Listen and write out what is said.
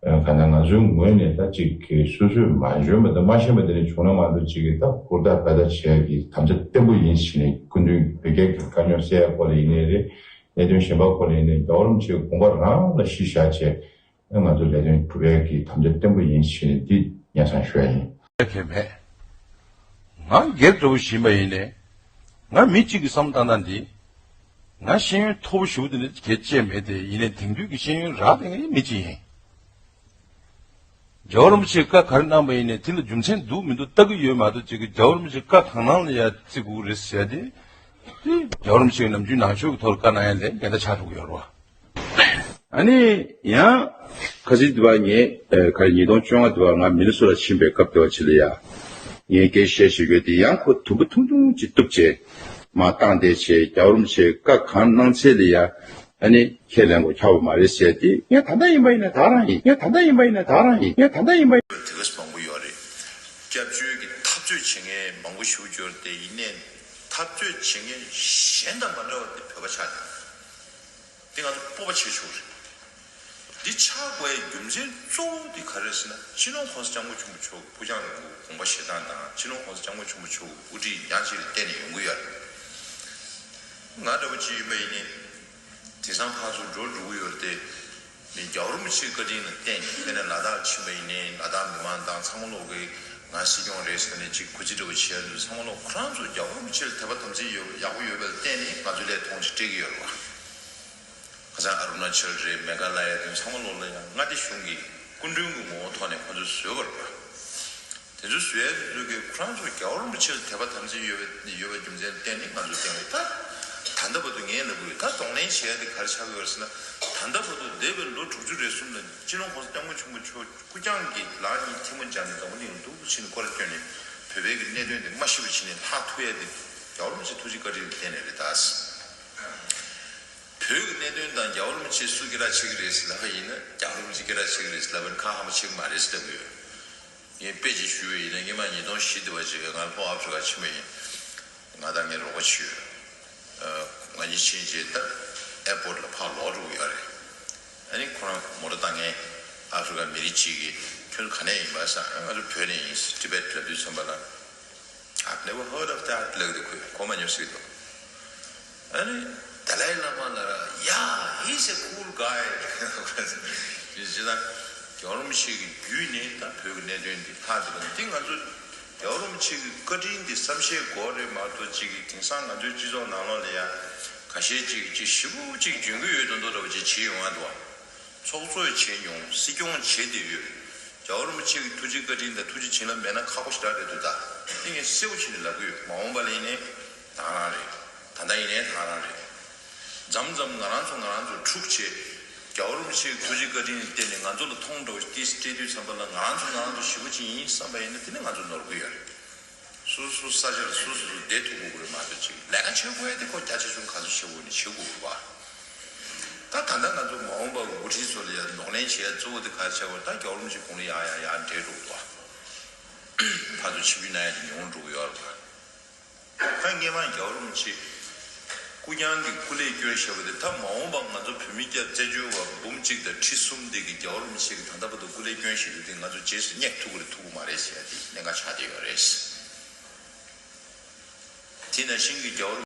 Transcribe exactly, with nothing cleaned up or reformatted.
གང་ལྟར་ང་ཚོའི་ངོས་ནས་ད་ཅིག་གི་སོ་སོས་མ་འཇོན་པ་དང་མ་ཤེས་པ་དེ་འདྲ་བྱུང་ན་མ་གཏོགས་ཅིག་གི་ད་ཧུར་ཐག་འབད་ཐག་བྱེད་ཡ་གི་དམ་བཅའ་བརྟན་པོ་ཡིན་ཟེར་ནས། སྐུ་མདུན་བོད་རྒྱ་གི་དཀའ་རྙོག་སེལ་ཡ་སྐོར་ལ་ཡིན་ནའི་རེད། གནད་དོན་གཞན་པ་སྐོར་ལ་ཡིན་ནའི་རྒྱལ་བ་རིན་པོ་ཆེའི་དགོངས་པ་རང་ལ་གཞི་བཞག་བྱས། ང་ཚོ་ལས་དོན་སྒྲུབ་ཡ་གི་དམ་བཅའ་བརྟན་པོ་ཡིན་ཟེར་ནས་འདི་སྙན་སེང་ཞུ་ཡ་ཡིན། གལ་མེད། ང་སྒེར་འདྲ་བོ་ཞིག་ཡིན་པ་ཡིན་ནའི། ང་མི་གཅིག་གི་བསམ་བློ་བཏང་སྟངས་འདི། ང་ཤེས་ཡོན་མཐོ་པོ་ཞེ་པོ་དེ་འདྲ་གལ་ཆེ་མེད་དེ། ཡིན་ནའི་དེང་དུས་ཀྱི་ཤེས་ཡོན་རག་བསྡད་མཁན་མི་གཅིག་ཡིན། རྒྱལ་བ་རིན་པོ་ཆེས་བཀའ་ག་རེ་གནང་པ་ཡིན་ནའི་དེ་ལ་རྒྱུ་མཚན་འདུག་མི་འདུག་ལྟ་གི་ཡོད་མ་གཏོགས། ཅིག་གི་རྒྱལ་བ་རིན་པོ་ཆེའི་བཀའ་གང་གནང་ལ་ཡ་བརྩི་དགོས་རེད་ཟེར་ཏེ། དེ་རྒྱལ་བ་རིན་པོ་ཆེའི་ནམ་རྒྱུན་ནང་ཆོས་ཀྱི་ཐོག་ལ་བཀའ་གནང་ཡ་ལས་འགལ་ཟླ་ཆགས་འགྲོ་གི་ཡོད་རེད་བ། ཨ་ནི་ཡང་ཁ་སང་དེ་བ་ངས་ཨ་ག་རེ་ཉིས་སྟོང་བཅོ་ལྔ་དེ་བ་ང་མི་ནི་སོ་ཊ་ཕྱིན་པའི་སྐབས་དེ་བ་ཅིག་ལ་ཡ། ངས་སྐད་ཆ་བཤད་ཡོད་དེ། ཡང་ཁོ་དུམ་བུ་ཐུང་ཐུང་ཅིག་གཏུབ་བྱས་མར་བཏང་བསྡད་བྱས། རྒྱལ་བ་རིན་པོ་ཆེས་བཀའ་གང་གནང་ཚད་ལ་ཡ། ཨ་ནི་ཁས་ལེན་དགོས་ཁྱབ་པ་མ་རེད་ཟེར་ཏེ། ངས་ད་ལྟ་ཡིན་པ་ཡིན་ན་ད་རང་ཡིན། ངས་ད་ལྟ་ཡིན་པ་ཡིན་ན་ད་རང་ཡིན། ངས་ད་ལྟ་ཡིན་པ་ཡིན། དེ་ག་ཙམ་མང་པོ་ཡོད་རེད། སྐྱབས་བཅོལ་གྱི་འཐབ་རྩོད་བྱེད་མཁན་མང་པོ་ཞིག་འབྱོར་ཏེ། ཡིན་ནའི་འཐབ་རྩོད་བྱེད་མཁན་གཞན་དང་མ་འདྲ་བ་དེ་བོད་པ་ཆགས་ཀྱང་། དེ་ང་ཚོ་སྤོབས་པ་བྱེད་ཆོག་རེད། འདི་ཆགས་དགོས་ཡའི་རྒྱུ་མཚན་གཙོ་བོ་དེ་ག་རེ་རེད་ཟེར་ན། སྤྱི་ནོར་༸གོང་ས་༸སྐྱབས་མགོན་ཆེན་པོ་མཆོག་སྐུ་བཅར་ལ་དགོངས་པ་བཞེས་སྟངས་དང་། སྤྱི་ནོར་༸གོང་ས་༸སྐྱབས་མགོན་ཆེན་པོ་མཆོག་གི་དབུ་ཁྲིད་ཉག་གཅིག་ལ་བརྟེན་ནས་ཡོང་གི་ཡོད་རེད། ང་འདྲ་བོ་ཅིག་ཡིན་པ་ཡིན་ནའི་དེང་སང་ཕར་ཚུར་འགྲོ་འགྲོ་གི་ཡོད་རེད་དེ། མི་རྒྱལ་བ་རིན་པོ་ཆེའི་བཀའ་དྲིན་ལ་བརྟེན་ནས། དཔེར་ན་ལ་དྭགས་ཕྱིན་པ་ཡིན་ནའི་ལ་དྭགས་མི་མང་དང་ཚང་མ་ལོག་གིས་ང་སྲིད་སྐྱོང་རེད་ཟེར་ནས་ཅིག་གུས་བརྩི་འདྲ་བོ་བྱེད་ཡ་འདུག་ཚང་མ་ལོག་ཁོ་རང་ཚོ་རྒྱལ་བ་རིན་པོ་ཆེ་ལ་དད་པ་དམ་ཚིག་ཡོད། ཡག་པོ་ཡོད་པ་ལ་བརྟེན་ནས་ང་ཚོ་ལ་མཐོང་ཆེན་སྤྲད་ཀྱི་ཡོད་རེད་བ། ཁ་སང་ཨ་རུ་ན་ཅལ་རེད། མེ་ག་ལ་ཡ་དེ་ཚང་མ་ལོག་ལ་ཡང་མངའ་སྡེ་གཞུང་གི་སྐུ་མགྲོན་གྱི་ངོ་བོ་ཐོག་ནས་ཁོ་ཚོས་བཟོས་པ་རེད་བ། དེ་ཚོ་བཟོས་ཡ་དེ་ཚོ་གིས་ཁོ་རང་ཚོ་རྒྱལ་བ་རིན་པོ་ཆེ་ལ་དད་པ་དམ་ཚིག་ཡོད་པའི་ཡོད་པའི་རྒྱུ་མཚན་བརྟེན་ནས་ང་ཚོ་བསྟེན་པ་རེད། ད་ད་ལྟ་བར་དུ་ངས་ལབ་དགོས་ཡོད། ད་གདོང་ལེན་བྱེད་ཡ་དེ་ག་རེ་ཆགས་ཀྱི་ཡོད་རེད་ཟེར་ན། ད་ལྟ་བར་དུ་འདས་པའི་ལོ་དྲུག་ཅུ་རེ་གསུམ་ལ་སྤྱི་ནོར་༸གོང་ས་༸སྐྱབས་མགོན་ཆེན་པོ་མཆོག་སྐུ་རྐྱང་གིས་ལག་གཉིས་ཐལ་མོ་སྦྱར་ནས་འཛམ་བུ་གླིང་ལ་སྡུག་ཏུ་ཕྱིན་ནས་སྐོར་བསྐྱོན་ནས། བོད་པའི་གི་གནད་དོན་དེ་མ་ཤི་བ་བྱས་ནས་ལྷག་ཐུབ་ཡ་དེ་རྒྱལ་བ་རིན་པོ་ཆེའི་ཐུགས་རྗེ་བཀའ་དྲིན་ལ་བརྟེན་ནས་རེད་ད། བོད་ཀྱི་གནད་དོན་དང་རྒྱལ་བ་རིན་པོ་ཆེ་སུ་སྐད་གྲགས་ཆེ་གི་རེད་ཟེར་ལབ་པ་ཡིན་ན། རྒྱལ་བ་རིན་པོ་ཆེ་སྐད་གྲགས་ཆེ་གི་རེད་ཟེར་ལབ་པ་ཡིན་ན་ཁ་ཧ་མ་ཆེ་གི་མ་རེད་ཟེར་ལབ་ཀྱི་ཡོད། ངས་དཔེ་ཅིག་ཞུ་བ་ཡིན་ན། སྔོན་མ་ཉིས་སྟོང་བཞི་དེ་བ་ཅིག་ང་ལྷོ་ཨ་ཧྥི་རི་ཀ་ཕྱིན་པ་ཡིན། ང་དང་ངའི་རོགས་པ་ཅིག་ཡོད། ཨ། ང་གཉིས་ཕྱིན་རྗེས་ད་ཨེར་པོར་ཊི་ལ་ཕར་ལོག་འགྲོ་གི་ཡོད་རེད། ཨ་ནི་ཁོ་རང་མོ་ཊ་བཏང་མཁན་ཨ་ཧྥི་རི་ཀ་མི་རིགས་ཅིག་གིས། ཁྱོད་ཚོ་ག་ནས་ཡིན་པ་ཟེར། ཨ། ང་ཚོ་བོད་ནས་ཡིན་ཟེར། ཊི་བེཊ་ལབ་དུས་ཙམ་པ་ལ། I've never heard of that ལབ་ཀྱི་འདུག་ཁོས་གོ་མ་མྱོང་ཟེར་གྱི་འདུག་ཨ་ནི་དཱ་ལའི་བླ་མ་ལ་ར། Yeah, he's a cool guy. ཇི་ལྟར་རྒྱལ་བ་རིན་པོ་ཆེ་གི་བརྒྱུད་ནས་ད་བོད་ཀྱི་གནད་དོན་འདི་ལྷག་བསྡད་པ་འདི། ང་ཚོ་རྒྱལ་བ་རིན་པོ་ཆེ་གི་བཀའ་དྲིན་འདི་བསམ་ཤེས་དགོས་རེད་མ་གཏོགས། ཅིག་གིས་དེང་སང་ང་ཚོའི་སྤྱི་ཚོགས་ནང་ལོགས་ལ་ཡ་ཁ་ཤས་ཅིག་ཅིག་ཞེ་པོ་ཅིག་འཇོན་གྱི་ཡོད་མདོག་མདོག་འདྲ་བོ་ཅིག་བྱེད་ཡོང་ང་འདུག་བ། ཚོགས་གཙོ་བྱས་མྱོང་། སྲིད་སྐྱོང་བྱས་བསྡད་ཡོད། རྒྱལ་བ་རིན་པོ་ཆེ་གི་ཐུགས་རྗེ་བཀའ་དྲིན་དང་ཐུགས་རྗེ་བྱིན་རླབས་མེད་ན་ཁག་པོ་ཞེ་དྲག་རེད་འདུག་ད་དེ་ངས་གསལ་པོ་བྱས་ནས་ལབ་ཀྱི་ཡོད། མ་འོངས་པ་ལ་ཡིན་ནའི་ད་ག་རང་རེད། ད་ལྟ་ཡིན་ནའི་ད་ག་རང་རེད། མཚམས་མཚམས་ང་རང་ཚོ་ང་རང་ཚོ་འཁྲུག་བྱས། རྒྱལ་བ་རིན་པོ་ཆེ་གི་ཐུགས་རྗེ་བཀའ་དྲིན་ལ་བརྟེན་ནས་ང་ཚོ་ལ་མཐོང་འདྲ་བོ་ཏིས་སྤྲད་དུས་ཙམ་པ་ལ། ང་རང་ཚོ་ང་རང་ཚོ་ཞེ་པོ་ཅིག་ཡིན་བསམ་པ་ཡིན་ན། དེ་ནི་ང་ཚོ་ནོར་གི་ཡོད་རེད། སོ་སོ་ས་ཆ་ལ་སོ་སོ་སོ་བསྡད་ཐུབ་དགོས་ཀྱི་རེད་མ་གཏོགས། ཅིག་ལས་ཀ་བྱེད་དགོས་ཡ་དེ་ཁོ་རྒྱ་ཆེ་ཆུང་ག་ཚོད་བྱེད་དགོས་ནས་བྱེད་དགོས་ཀྱི་རེད་པ། ད་ད་ལྟ་ང་ཚོ་མ་འོངས་པ་འགོ་ཁྲིད་ཚོ་ལ་ཡ་གདོང་ལེན་བྱེད་ཡ་གཙོ་བོ་དེ་ག་རེ་ཆགས་ཀྱི་ཡོད་རེད། ད་རྒྱལ་བ་རིན་པོ་ཆེ་དགུང་ལོ་ཡར་ཡར་ཡར་འགྲོ་འགྲོ་གི་འདུག་པ། ཕར་ཚུར་ཆིབས་བསྒྱུར་གནང་ཡ་དེ་ཉུང་འགྲོ་གི་ཡོད་རེད་པ། ད་སྔོན་མ་རྒྱལ་བ་རིན་པོ་ཆེ་སྐུ་རྐྱང་གི་སྐུ་ལས་བསྐྱོན་བཞག་པ་དེ། ད་མ་འོངས་པ་ང་ཚོ་བོད་མི་སྐྱ་བཙན་བྱོལ་བ་འབུམ་གཅིག་དང་ཁྲི་གསུམ་དེ་གིས་རྒྱལ་བ་རིན་པོ་ཆེ་གིས་ད་ལྟ་བར་དུ་སྐུ་ལས་བསྐྱོན་བཞག་དུས་དེ་ང་ཚོ་རྗེས་སུ་སྙེག་ཐུབ་ཀྱི་རེད་ཐུབ་ཀྱི་མ་རེད་ཟེར་ཡ་དེ་གནད་འགག་ཆགས་བསྡད་ཡོད་རེད། དེ་ནང་བཞིན་གྱི་རྒྱལ་བ་རིན་